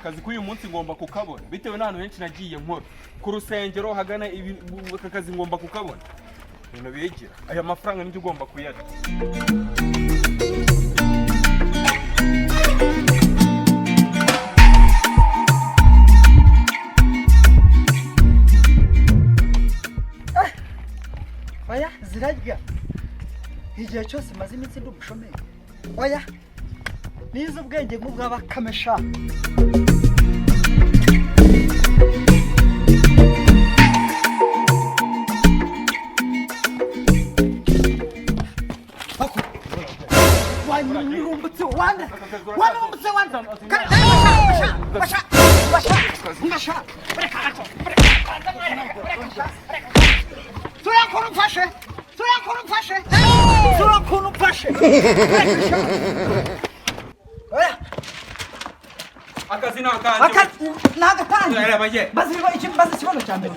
Akazi k'uyu munsi ngomba kukabona bitewe n'ahantu henshi nagiye nkora ku rusengero hagana aka kazi ngomba kukabona. Ibintu bigira aya mafaranga nijye ugomba kuyarya. Oya, zirarya. Igihe cyose maze iminsi ndi umushomeri, oya, nize ubwenge nk'ubw'abakamesha. Wanyurumbutse wanda, wanyurumbutse wanda. Basha, basha, basha, basha. Turakora umfashe, turakora umfashe, turakora umfashe. Oya. Akazi ni akanjye. Nagatangiye. Reba ye. Bazi ikibazo cya mbere.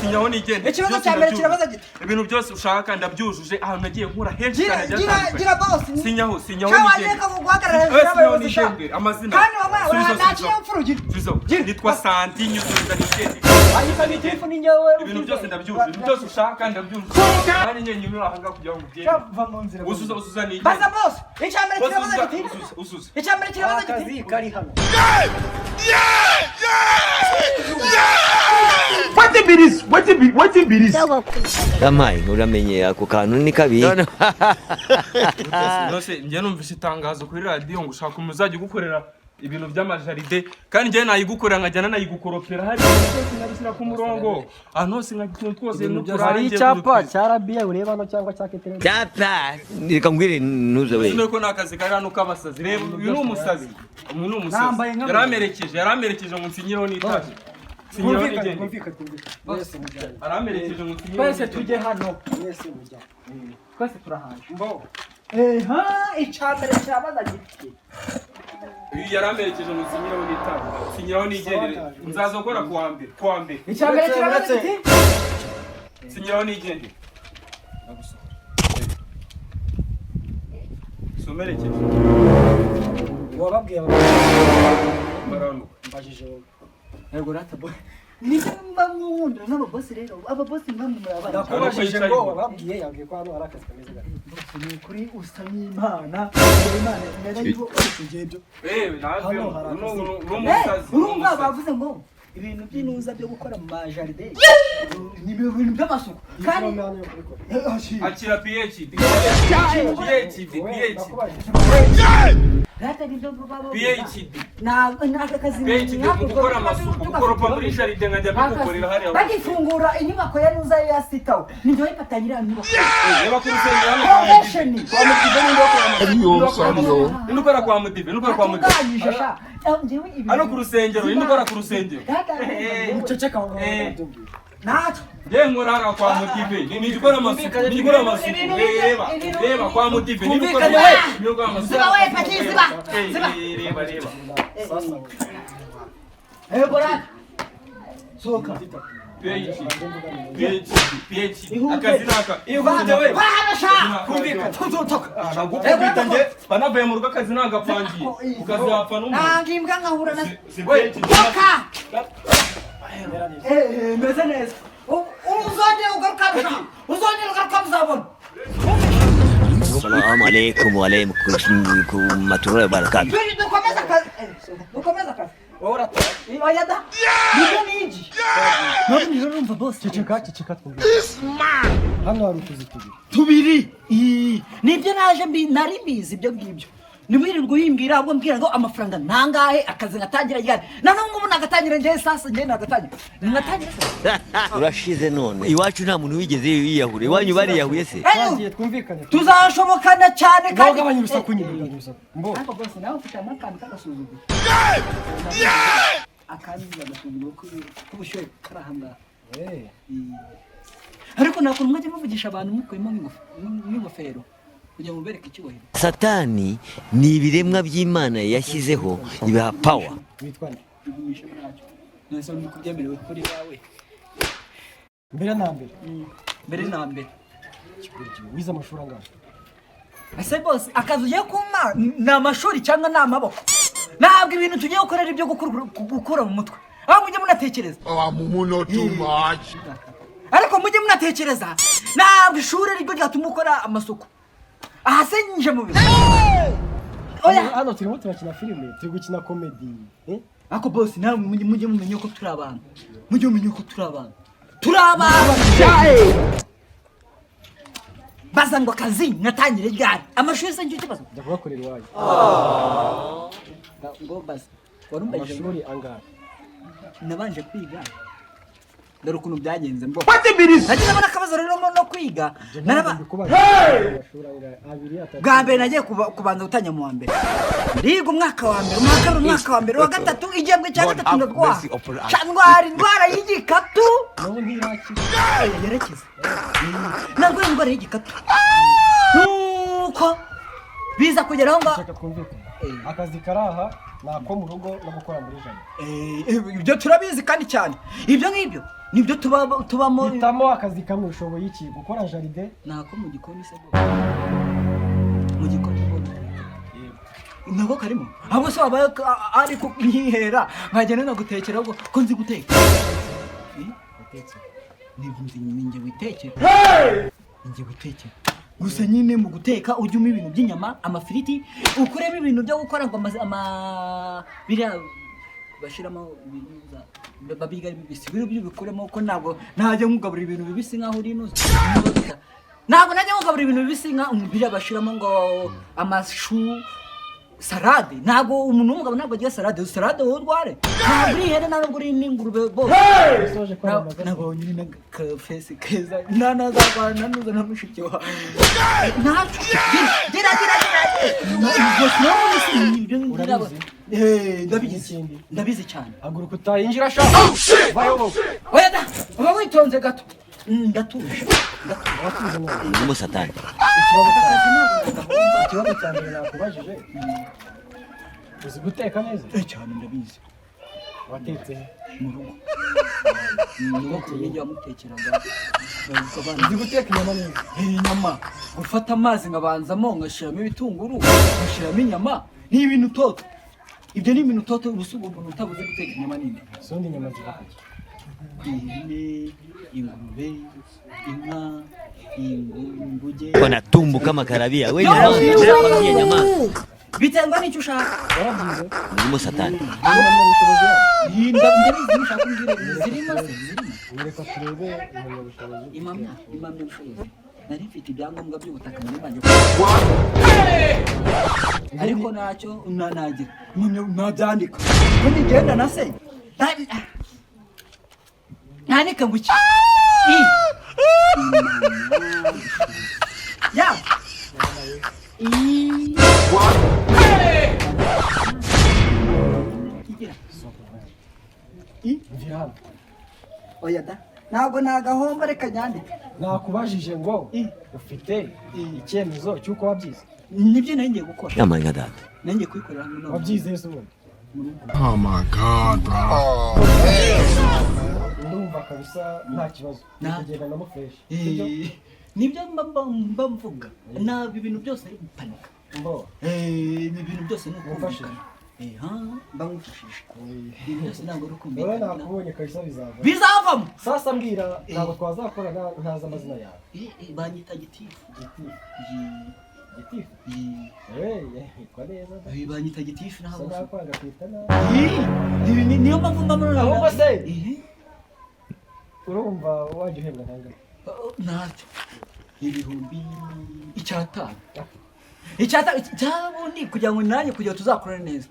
Sinyaho nigende. Ikibazo Byose cya mbere ndabyujuje. kirabaza giti. Ibintu byose ushaka ndabyujuje, ahantu nagiye nkora henshi Gira cyane hagiye gira hatandukanye. gira boss. Sinyaho, sinyaho Cyangwa nigende. reka guhagarara hejuru Eh, sinyaho y'abayobozi sha. nigende. Amazina. Kandi wabaye Subiza, nta subiza. kinyabupfura ugira. Subiza. Gira. Nitwa Santi nyuzuza nigende. Ariko ni igifu ni njyewe. Ibintu byose ndabyujuje, ibintu byose ushaka ndabyujuje, kandi njye nyine uri ahangaha kugira ngo ugende. Va mu nzira. Uzuza, uzuza nigende. Baza boss. Icya mbere Boss, kirabaza uzuza, giti. uzuza, uzuza. Icya mbere kirabaza giti. Akazi kari hano. Wetin be this? Wetin be, wetin be this? Yampaye, uramenye ako kantu ni kabi. Nose njye numvise itangazo kuri radiyo ngo ushaka umuntu uzajya ugukorera ibintu by'amajaride, kandi njye nayigukorera nkajya nanayigukoropera, hari ibintu byose nkabishyira ku murongo, ahantu hose nka twose. Hari icyapa cya RBA ureba hano cyangwa cya KTN? Cyapa, reka ngwire ntuze we. Uzi ko ni akazi kari hano k'abasazi. Reba, uyu ni umusazi, uyu ni umusazi. Nambaye nk'abasazi. Yaramerekeje, yaramerekeje ngo nsinyireho n'itaje, nsinyireho Twumvikane, n'igende. twumvikane, twumvikane. Mwese mujyane. Aramerekeje ngo nsinyireho Twese n'igende. tujye hano. Mwese mujyane. Twese turahaje. Mbo. Eha, icya mbere kirabaza giti. Uyu yaramerekeje ngo nsinyireho n'itaje, nsinyireho n'igendere, nzaza gukora kuwa mbere, kuwa mbere. Icya mbere kirabaza giti. Sinyiraho nigende. Sumerekeje. Wababwiye? Baranuka. Mbajije wowe. Yego rata boy. Nibyo mba mwundira n'ababosi rero. Ababosi mba murabana. Ndakubajije ngo wababwiye, yabwiye ko hano hari akazi kameze gake. Boss, ni ukuri usa n'Imana. Imana narayibo Ibyo. Eh, nawe Hano hari akazi. uri umusazi. Urumva bavuze ngo ibintu by'inuza byo gukora mu majaride ni ibintu by'amasuku kandi Diplome hano yo kubikora. Akira PhD. PhD, Wowe, PhD. ndakubajije. Rata nibyo baba PhD. Naka kazi. PhD mu gukora amasuku, gukoropa muri jaride nkajya mbigukorera hariya. Bagifungura inyubako ya nuza ya sitawu nibyo bayifatanyira inyubako. Reba ku rusengero hano kwa Mudive. Foundation. Kwa Mudive ninde ukora amasuku? Ninde ukora kwa Mudive? Ninde ukora kwa Mudive? Atunganyije sha. Njyewe ibintu Hano ku rusengero, ninde ukora ku rusengero? Rata. Muceceka aho ngaho. Eh. Ndabyumvira. Ntacyo. Njye nkora hariya kwa Mudive. Ni gukora amasuku, ni gukora amasuku. Reba, reba kwa Mudive. Ni gukora Twumvikane we. ni gukora amasuku. Ziba we paki, ziba. Eh, Ziba. eh, reba, reba. Sasa wowe. Yego rata. Sohoka. PhD, PhD, PhD. Akazi ni aka. Ihute we. Bahana sha. Kumvikana. Tuzotoka. Nagukubita njye, banavuye mu rugo akazi nagapangiye. Ukazapfa n'umuntu. Nanga imbwa nkahura na Si PhD. Toka. Eh, meze neza. Uzongera ugaruka sha. Uzongera ugaruka muzabona. Salamu alaikum wa alaikum matullahi wa barakatuh. Turi dukomeze akazi. Dukomeze akazi. Wowe urataha. Oya da. Nibyo nigi. Ntabwo nijoro numva boss. Ceceka, ceceka, twumvikane. Hano hari utuzi tubiri. Tubiri. Ii, nibyo naje mbi nari mbizi ibyo ngibyo. Nimwirirwa uyimbwira, ahubwo mbwira ngo amafaranga ntangahe, akazi ngatangira ryari? Na nubwo ubu nagatangira njyewe, sasa njyewe nagatangira nagatangira se. Urashize none. Iwacu nta muntu wigeze yiyahura. Iwanyu bariyahuye se? Eyo, Twagiye, twumvikane. Tuzashobokana cyane Ngaho kandi gabanya urusaku nyine, gabanya urusaku. Mbo. Ariko bose nawe ufite akantu k'agasuzuguro, akandi agasuzuguro k'ubushyuhe kari aha ngaha. Eh. Ariko nta kuntu mwajya muvugisha abantu mukuyemo nk'ingofero kugira ngo mubereke icyubahiro. Satani ni ibiremwa by'Imana yashyizeho ibiha power. Witwa nde? Bigumisha ntacyo, none ni kubyemerewe kuri wawe. Mbere na mbere. Mbere na mbere. Kigoryi, wize amashuri angahe? Ese bose akazi ugiye kumpa ni amashuri cyangwa ni amaboko? Ntabwo ibintu tugiye gukora ari ibyo gukura mu mutwe, aho mujye munatekereza. Oh, mumu not too much. Ariko mujye munatekereza, ntabwo ishuri ariryo ryatuma ukora amasuku. Aha se nje mu biro? Oya. Hano turimo turakina filime, turi gukina comedy, eh? Ako boss, nawe mujye mumenya ko turi abantu, mujye mumenya ko turi abantu, turi abantu. Baza ngo akazi natangire ryari? Amashuri se nicyo kibazo? Jya kugakorera iwanyu. Ngo baza warumbajije ngo Amashuri angahe? Nabanje kwiga, dore ukuntu byagenze mbo Wetin be this? nagize mbona akabazo rero no kwiga naraba Ndikubaza amashuri angahe? Abiri, atatu? Bwa mbere nagiye kubanza gutangira mu wa mbere, ndiga umwaka wa mbere, umwaka kabiri, umwaka wa mbere, wa gatatu, igihembwe cya God gatatu, have ndarwara. mercy upon us. Ca ndwara indwara y'igikatu. Nabo ntirakira. Yerekeza, narwaye indwara y'igikatu, nuko biza kugeraho ngo Reka twumvikane. Akazi kari aha ni ako mu rugo no gukora muri jardin. Ibyo turabizi kandi cyane, ibyo ngibyo nibyo tubamo. Hitamo akazi kamwe. Ushoboye iki? Gukora jardin? Nako mu gikoni se bwo? Mu gikoni bwo nako karimo? Ahubwo se wabaye ari kunkihera nkagenda nagutekera, ahubwo ko nzi guteka? Watetse? Ni njye witekera, ni njye witekera. Gusa nyine mu guteka ujye umpa ibintu by'inyama, amafiriti, ukuremo ibintu byo gukora ngo ama biriya bashyiramo ibintu babiga ari bibisi, biriya byo bikuremo, ko ntabwo najya nkugaburira ibintu bibisi nkaho uri inuze. Ntabwo najya nkugaburira ibintu bibisi nka biriya bashyiramo ngo amashu, salade. Ntabwo umuntu w'umugabo ntabwo agira salade. Salade wowe urware, ntabwo uri ihene, ntabwo uri n'ingurube bose. Usoje kwamamaza? Nabonye uri n'akafesi keza, ntanazarwana nuza na mushiki wawe ntacyo. Gira gira gira. Urabizi? Ndabizi. N'ikindi? Ndabizi cyane. Haguruka utayinjira sha. Vayo wowe. Oya da, uba witonze gato. Ndatuje, ndatuje. Watuze none? Urimo satani. Ikibazo cya mbere nakubajije, uzi guteka neza? Cyane, ndabizi. Watetse he? Mu rugo, nyogokuru nijye wamutekeraga abana. Uzi guteka inyama neza? Inyama, gufata amazi nkabanzamo, ngashyiramo ibitunguru, ngashyiramo inyama, ni ibintu toto. Ibyo ni ibintu toto. Ubusa ubwo umuntu utabuze guteka inyama nini? Ubundi inyama ziva kuki? Ihene, ingurube, inka, inguge. Wanatumbu kama karabia. We nyamaza, nakwambia nyamaza. Biterwa n'icyo ushaka. Warabyize? Urimo satani. Impamyabushobozi yawe? Iyi ndabizi, nushaka umbwire zirimo se, zirimo. Reka turebe impamyabushobozi. Impamyabushobozi, nari mfite ibyangombwa by'ubutaka muri manje, ariko ntacyo nagira nabyandika ko nigenda na se nandika ngo iki I ya I igira. Mvira hano. Oya da, ntabwo nagahomba, reka nyandike. Nakubajije ngo ufite icyemezo cy'uko wabyize? Nibyo nari ngiye gukora. Yamanga data. Nari ngiye kubikorera hamwe none. Wabyize se ubundi? Oh my God, bro. Ndumva kabisa nta kibazo. Kugenda na fresh. Eh, nibyo mba mvuga, ntabwo ibintu byose ari gupanika. Mbo. Eh, ni ibintu byose ni Umfashije. ukumvikana. Ha, mba ngufashije. Ibintu byose ntabwo ari Wowe ukumvikana. nakubonye kabisa, bizava. Bizavamo. Sasa mbwira, ntabwo twazakora ntazi amazina yawe. Banyita gitifu. Gitifu? Ye- Gitifu? ye- Yitwa neza da. Banyita gitifu Sa ntabwo. nakwanga kwita nabi. Niyo mpamvu mba muri Ahubwo se urumva wajya uhembwa nkangahe? Ntacyo, 5000, icyatanu cyabundi, kugira ngo nanjye, kugira ngo tuzakorane neza,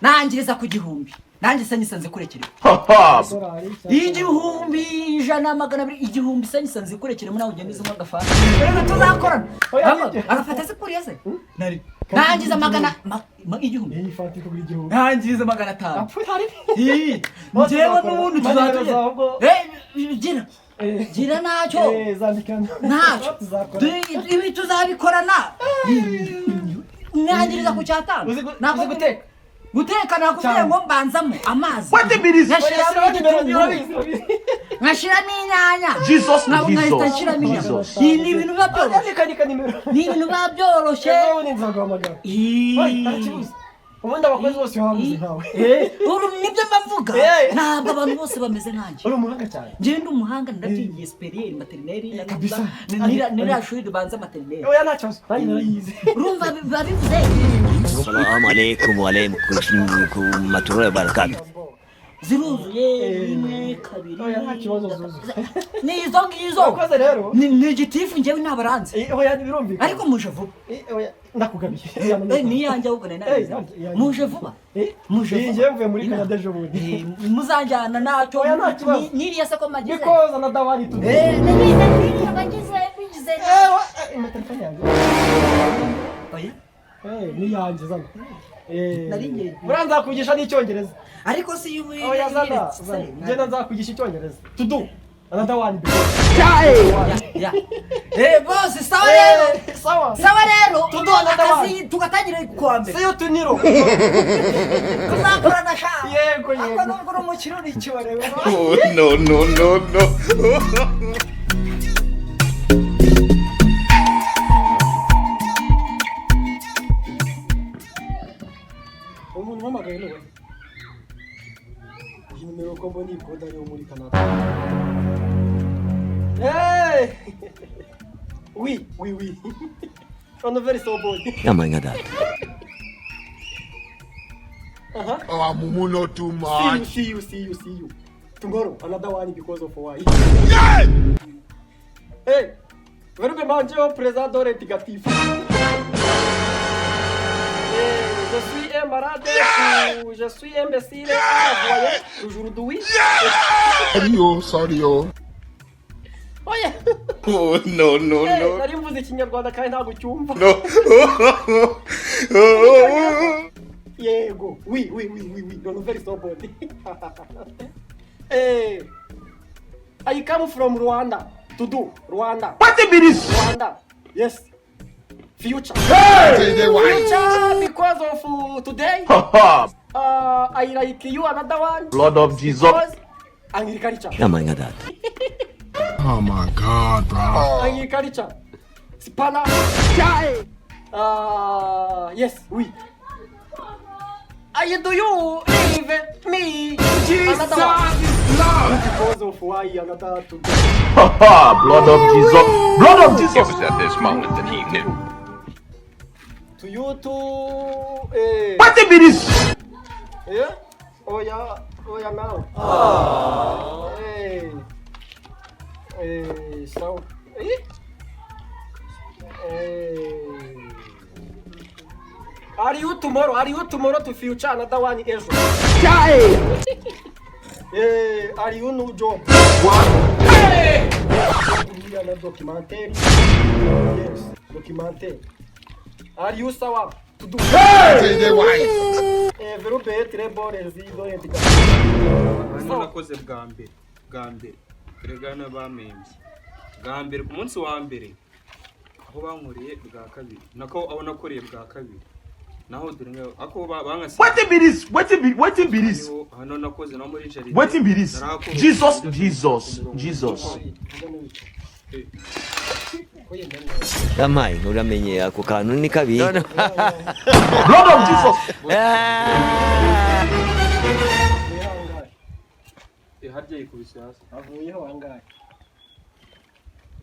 nangiriza ku 1000, nanjye se nyisanze kurekerewe. Idolari cyangwa 1000, 100, 200, 1000 se nyisanze kurekeremo, nawe ugenda uzimo agafanta rero tuzakorana. Oya, Ahubwo, nibyo. agafata se kuriya se nari nangiza magana 1000. Iyi fanta ikugura 1000? Nangiza 500. Apfu, hari. Ii, Bose njyewe tuzakora. n'ubundi Manira tuzatujya. ahubwo. Gira gira ntacyo. Zandika. Ntacyo. Tuzakora. Ibi tuzabikorana, mwangiriza ku cyatanu. Uzi guteka? Guteka nakubwiye Cyane. ngo mbanzamo amazi, Wetin be this? nkashyiramo igitunguru, Urabizi, urabizi. nkashyiramo inyanya, Jesus, nkahita Jesus, nshyiramo inyama. Jesus. Ibi ni ibintu biba byoroshye. Andika, andika nimero. Ni ibintu biba byoroshye. Ejo bundi nzaguhamagara. Ii. Oya, nta kibuza. Ubundi abakozi bose baba bameze nkawe. Uru nibyo mba mvuga. Ntabwo abantu bose bameze nkanjye. Uri umuhanga cyane. Njyewe ndi umuhanga, ndabyigiye supérieur maternelle. Kabisa. Niriya shuri ribanza maternelle. Oya, nta kibazo, nanjye narayize. Urumva biba bivuze. Salamu alaikum wa rahmatullahi wa barakatuh. Ziruzuye, rimwe, kabiri. Oya, nta kibazo, zuzuye. Ni izo ngizo. Urakoze rero. Ni igitifu, njyewe ntabaranze. Oya, birumvikana. Ariko muje vuba. Oya, ndakugabiye. Ni iyanjye ahubwo nari nabizi. Iyanjye. Muje vuba. Muje Iyi vuba. ngiye mvuye muri Canada ejo bundi. Muzanjyana ntacyo. Oya, nta kibazo. Niriya se ko magize? Because another one to Niriya bagize bigize. Telefone yanjye. Oya. Ni iyanjye, zana. Nari ngiye. Buriya nzakwigisha n'icyongereza. Ariko si iyo Oya, zana, zana. Ngenda nzakwigisha icyongereza. To do another one because Ya. Boss, sawa rero. Sawa. Sawa rero. To do another one. Akazi tugatangira kuwa mbere. See you tuniro. Tuzakorana sha. Yego, Ariko yego. nubwo uri umukire uri ikibarebe. Oh, no, no, no, no. Umuntu umpamagaye ni we. Iyi nimero ko mbona iyi kode ariyo muri Canada. Hey! Oui, oui, oui. On est very so boy. Yampaye data. Oh, mumu not too See you, much. see you, see you, see you. Tomorrow, another one because of why. Hey! Verbe manger au présent dans l'indicatif. Hey, je suis un malade, ou je suis imbécile, ah, voyez, aujourd'hui. Sorry, oh, sorry, oh. Oya! Oh, no, no, Hey, no. nari mvuze ikinyarwanda kandi ntabwo cyumva. No. Yego, oui, oui, oui, oui, oui, you're very so body. Hey, I come from Rwanda. To do Rwanda. Wetin be this? Rwanda. Yes. Future. Say the wine. Future because of today. I like you another one. Blood of Jesus. Because agriculture. Yampaye data. Oh my God, bro. Agriculture. Spana. Yes, oui. I do you leave me another one? Lord. Because of why another to do. Blood of Jesus. Blood of It Jesus. was at this moment that he knew. To you to eh Wetin be this? Yeah? Oh yeah, oh yeah now. Hey. So eh? Eh. Are you tomorrow? Are you tomorrow to future another one ejo? Are you new job? What? Uriya na documentaire. Yes, documentaire. Are you sawa? To do. Say the wine. Verbe très bon résido Hano nakoze bwa mbere, bwa mbere erega n'abamembye bwa mbere ku munsi wa mbere, aho bankoreye bwa kabiri, nako aho nakoreye bwa kabiri naho dore ngaho ako bankasiye. Wetin be this? Wetin be this? Hano nakoze no muri jardin. Wetin be this? Narahakoze. Jesus, Jesus, Jesus. Yampaye, uramenye ako kantu ni kabi. Blood of Jesus. Wihangaye. Harya yikubise hasi. Avuyeho angahe?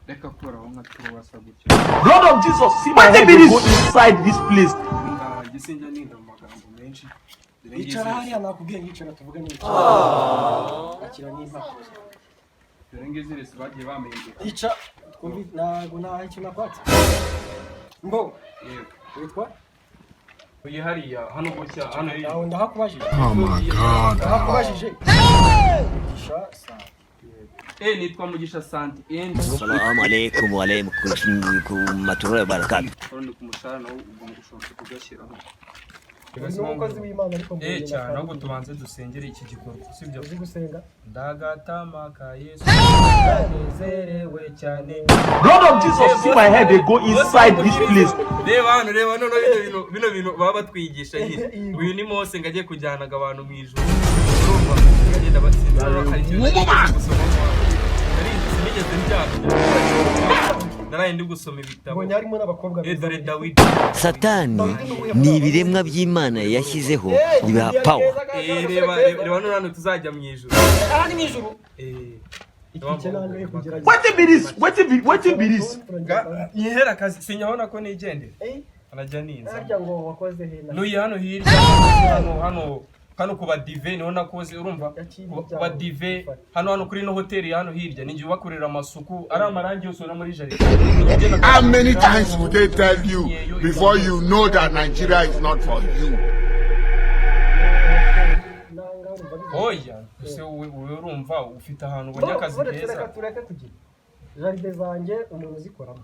Reka kuraho nka turubasa gutya. Blood of Jesus. See my head dey go inside this place. Njye sinjya ninda mu magambo menshi. Dore ngizi. Icara hariya, nakubwiye ngo icara tuvugane. Icara. Akira n'impapuro. Dore ngizi resi bagiye bamembye. Ica twumvi, ntabwo nta icyo nakwatse. Mbo Yego. witwa? Uyu hariya hano gutya hano hirya. Nawe ndahakubajije. Oh my God, bro. Ndahakubajije. Mugisha Sante. Nitwa Mugisha Sante endi. Salamu alaikum wa rahmatullahi wa barakatuh. Hano ni ku mushahara, nawo ugomba ushobora kugashyiraho. Ni umukozi w'Imana ariko mbonye Cyane. na Ahubwo tubanze dusengere iki gikorwa, sibyo? Uzi gusenga? Ndagatama ka Yesu, ndanezerewe cyane. Blood of Jesus. See my head dey go inside this place. Reba hano, reba noneho bino bintu baba batwigisha nyine. Uyu ni Mose ngo ajye kujyanaga abantu mu ijuru, urumva agenda batsinda. Hari ikintu nigeze gusoma, nari sinigeze ndyamye. Naraye ndi gusoma ibitabo. Mbonye harimo n'abakobwa Eh, beza. dore Dawidi. Satani ni ibiremwa by'Imana yashyizeho ibiha power. Eh, reba reba reba none hano tuzajya mu ijuru. Aha ni mu ijuru. Eh, Itike nangahe kugerageza? Wetin be this? Wetin be wetin be this? Nyihera akazi, sinyabona ko nigendera. Anajya ninza. Harya ngo wakoze hena? Nuyi hano hirya, hano ku badive niho nakoze, urumva? Yakiri Ku ibyago. badive hano kuri no hoteli hano hirya, ninjye ubakorera amasuku, ari amarangi yose ubona muri jardin. How many times would they tell you before you know that Nigeria is not for you? Nanga urumva bize. Oya, ese wowe urumva ufite ahantu ubonye akazi Uretse keza. reka tureke kugira jardin zanjye, umuntu uzikoramo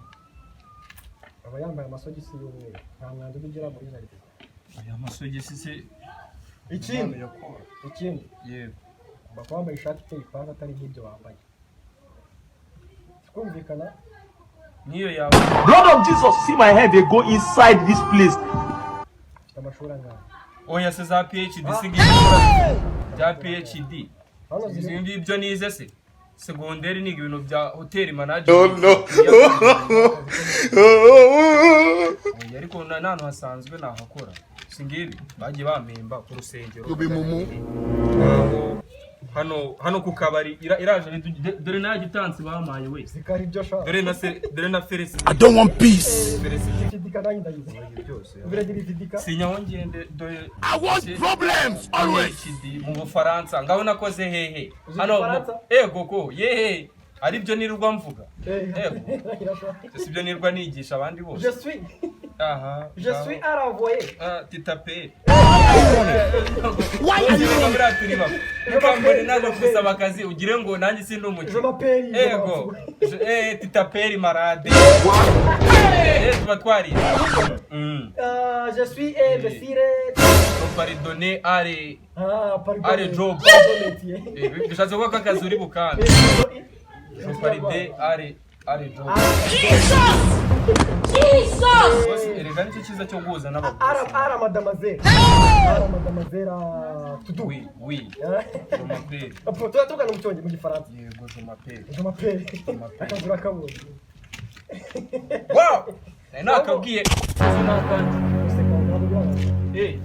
aba yambaye amasogisi y'umweru, nta mwanda ujya ugera muri jardin. Aya masogisi se? Ikindi, Yakora. ikindi, Yego. ugomba kuba wambaye ishati iteye ipasi, atari nk'ibyo wambaye. Twumvikana? Niyo yawe. Blood of Jesus, see my head dey go inside this place. Ufite amashuri angahe? Oya se, za PhD si ngibyo bya PhD. Hano ziri. Ibi ngibyo nize se segonderi, niga ibintu bya hotel management. No. Oya, ariko n'ahantu hasanzwe nahakora, si ngibi bagiye bampemba ku rusengero. You be mumu. Ntabwo hano ku kabari iraje dore nta gitansi bampaye we. Zikari ibyo shaka. Dore na Felicity. I don't want peace. Felicity. Vidika nanjye ndayizi. Byose. Biragira vidika. Sinyaho ngende dore. I want problems always. PhD mu Bufaransa, ngaho nakoze hehe? Uzi Hano Igifaransa? Ego ko yehe, aribyo nirirwa mvuga. Ego. Irashaka. Si byo nirirwa nigisha abandi bose? Je suis Aha. Je suis à renvoyer. Ah, titape. Why are you Buriya turi bamwe, ntukambone naje gusaba akazi ugire ngo nanjye sindi Je umukire. m'appelle. Ego. Titaperi marade, tuba twarize. Je suis imbécile. Pardonne are. Ah, pardon. Allez, job. Pardon, métier. Bishatse kuvuga ko akazi uri bukande. Je paride are job. Bose, erega nicyo cyiza cyo guhuza n'ababosi. Ara mademoiselle. Ara mademoiselle Tudu. Oui, oui, je m'appelle. Tuba tugana mu cyongereza, mu gifaransa. Yego, je m'appelle. Je m'appelle. M'appelle. Akazi urakabonye. Wow, nari nakabwiye sinakandi. Useka ntabwo birarangira. Eh.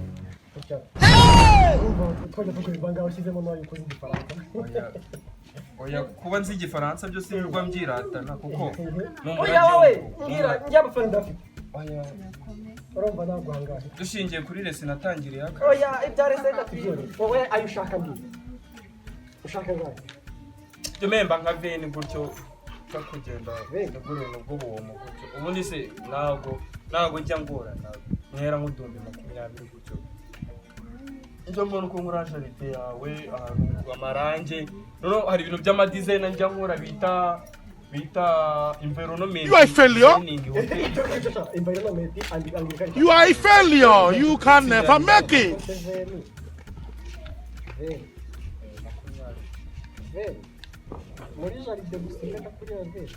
Urumva twajya tukureba ngaho ushyizemo n'ayo ukoze igifaransa. Oya, oya, kuba nzi igifaransa byo sinirwa mbyiratana kuko ni Oya wowe, umurage. mbwira njye amafaranga ndafite. Oya. Urumva ntabwo ahangahe. Dushingiye kuri resi natangiriye akazi. Oya, ibya resi tubyore. Wowe ayo ushaka mbwira. Ushaka angahe? Jya mpemba nka veni gutyo, nza kugenda Veni? ndagura ubuntu bw'ubuntu gutyo. Ubundi se ntabwo njya ngorana, ntera nk'uduhumbi 20 gutyo. Njya mbona uko nkora jardin yawe, ahantu amarange. Noneho hari ibintu by'ama design njya nkora bita environment You are a failure. designing hotel. Ibyo ngibyo sha, environment and agriculture. You are a failure. You can never make it. Veni. Veni. Veni. Muri jardin gusa ingana kuriya veni.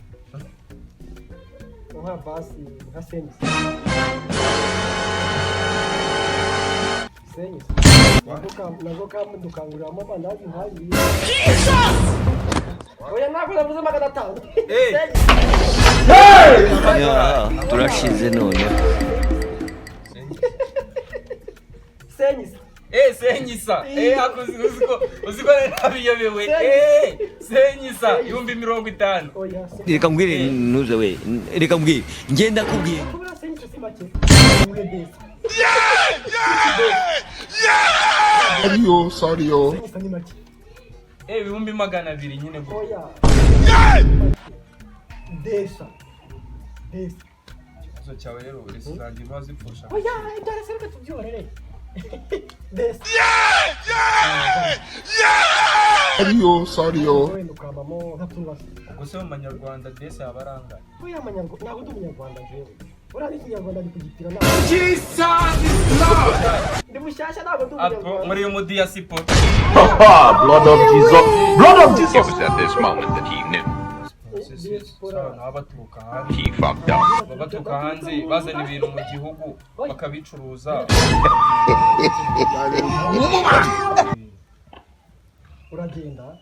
Nka basi nka senyisi. Senyisi. Nabwo kamudukanguriramo amandazi nk'abiri. Oya, ntabwo navuze 500. Eh. Ya, turashize none. Senyisi. Eh, senyisa. Eh, ako uziko nari nabiyobewe. Eh, senyisa 50,000. Oya, se. Reka mbwire ntuze we, reka mbwire, ngenda kubwira. Kubera senyisi si make. Muhe desi. Sorry, oh, sorry, oh. Senyisi ni make. Eh, 200,000 nyine gutyo. Oya. Desa. Desa. Ikibazo cyawe rero, resi zanjye ziba zipfusha. Oya, ibyo resi reka tubyihorere. Desa. Sorry, oh, sorry, oh. Wenda ukambamo nka turuwasi. Ubwo se mu manyarwanda desi yaba arangaye? Oya, amanyarwanda, ntabwo ndi umunyarwanda njyewe. Buriya n'ikinyarwanda ndi kugitira ntabwo. Ndi mushyashya, ntabwo ndi Apo umunyarwanda. muri mu diaspora. Blood of Jesus. Blood of It Jesus. was at this moment that he knew Abantu baba baturuka hanze. he fucked up. Baba baturuka hanze bazana ibintu mu gihugu bakabicuruza. Uragenda.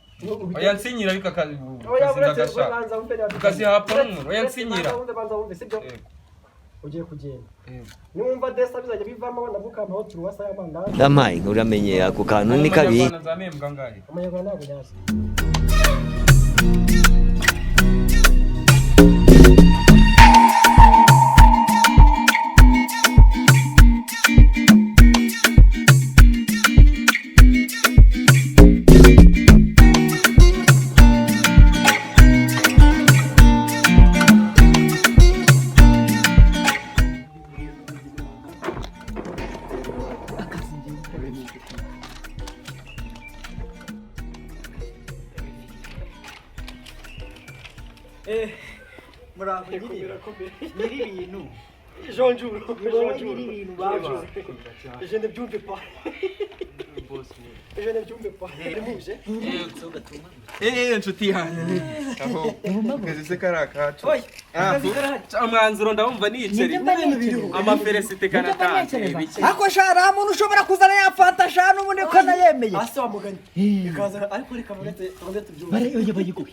Oya, nsinyira ariko akazi Oya, akazi uretse ndagashaka. banza wumve niba Ukaziha pamwe, oya, Uretse nsinyira. banza wumve, banza wumve, sibyo? Yego. Ugiye kugenda. Yego. Niwumva desa bizajya bivamo, ndagukampaho turuwasa y'amandazi. Yampaye, uramenye ako kantu ni kabi. Umunyarwanda nzamembwa angahe? Umunyarwanda ntabwo nyazi. Muraho nyiri ibintu. Jonjuru. Ni wowe nyiri ibintu baba. Je ne byumve pas. Je ne byumve pas. Rimuje. Eh, inshuti yanjye. Aho. Kazi se kari akacu. Oya. Ah, Akazi karahari. Umwanzuro ndawumva niyiceri. Nibyo mba ntekereza. Amafelicite Nibyo mba kanatanze. ntekereza. Ariko sha, nta muntu ushobora kuzana yafata sha, n'ubundi ko nayemeye. Ase wa mugani. Ikaza ariko reka muretse tubanze tubyumve. Oya, bayiguhe,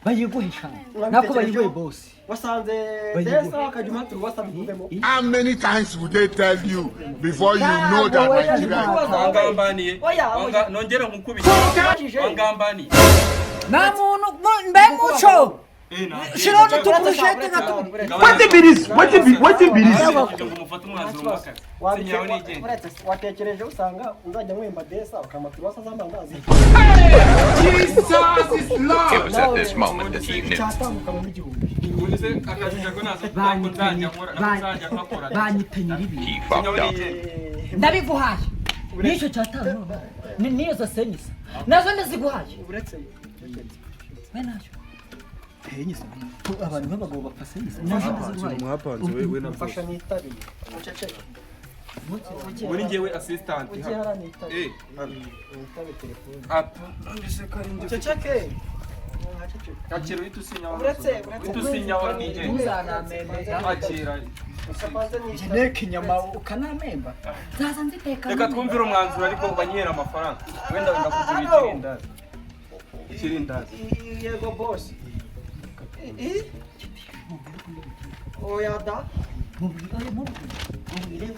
bayiguhe sha, nako bayiguhe bosi. Wasanze Bayiguhe. desa akajya umuha turuwasa bivemo. How many times would they tell you before you know that Nigeria is Wangambaniye. Oya, oya. Nongere nkukubite. Wangambaniye. Nta muntu mbe muco. Eh, ntabwo. Shiraho n'utuburushete nka tumwe. Wetin be this? Wetin be wetin be this? Kugira ngo mufate umwanzuro w'akazi. Sinyaho nigende. Uretse watekereje usanga uzajya mwemba desa ukampa turuwasa z'amandazi. It was at this moment that he knew. Cyatambuka mu 1000. Ubundi se akazi kako nazo ntabwo nzajya nkora, ntabwo nzajya nkakora. Banyita nyir'ibintu. He Sinyaho fucked up. nigende. Ndabiguhaye n'icyo cyatanu niyo zose nyisa nazo ndaziguhaye. Uretse We nacyo abantu b'abagabo bapfa senyisa nazo ndaziguhaye. Mwapanze we na mfasha nitabiye. Muceceke. Muri njyewe assistant Ujye hano. hariya nitabe. Eh, hano. Nitabe telefone. Apa. Mbese ko ari njye. Muceceke. Mwaceceke. Akira uhita usinyaho. Uretse uretse Uhita usinyaho nigende. Ntuzanamembe. Akira. Ukabanza nitabe. Nteka inyama ukanamemba, nzaza nziteka. Reka twumvire umwanzuro ariko banyihera amafaranga. Wenda ndakugura ikirindazi. Ikirindazi. Yego boss. Oya da. Mubwire, mubwire, mubwire.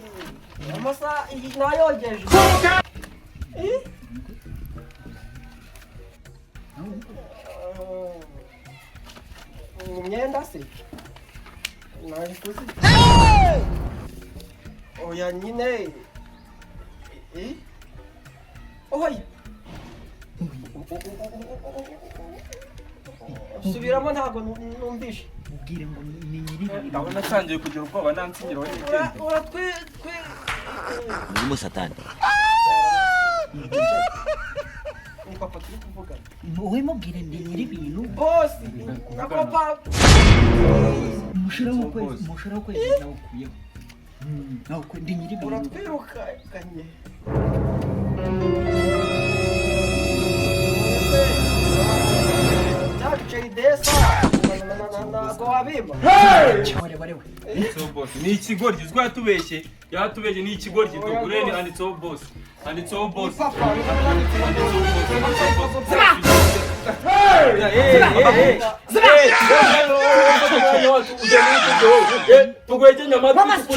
Amasaha iyi nayogeje. Imyenda se nabikuze. Oya nyine. Oya. Subiramo ntabwo numvishe. Mubwire ngo ni nyir'ibintu. Ndabona atangiye kugira ubwoba, nansinyira wowe nigende. Uratwi twi Urimo satani. Ni papa turi kuvugana. Wowe mubwire ni nyir'ibintu. Boss, na papa. Umushahara w'ukwezi, umushahara w'ukwezi nawukuyeho. Nawukuye, ndi nyir'ibintu. Uratwirukanye. Bya biceri desa ntabwo wabimba. Ware ware we. Handitseho boss. Ni ikigoryi, uziko yatubeshye. Yatubeshye, ni ikigoryi. Tugureni handitseho boss. Handitseho boss. Papa. Handitseho boss. Handitseho boss. Tugwege Mama, amatwi.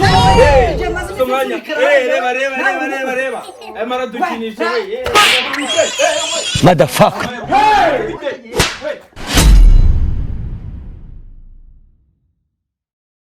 njye maze iminsi Umwanya. nzirikana. Reba, reba, reba, reba, reba. Arimo aradukinisha we. Motherfucker.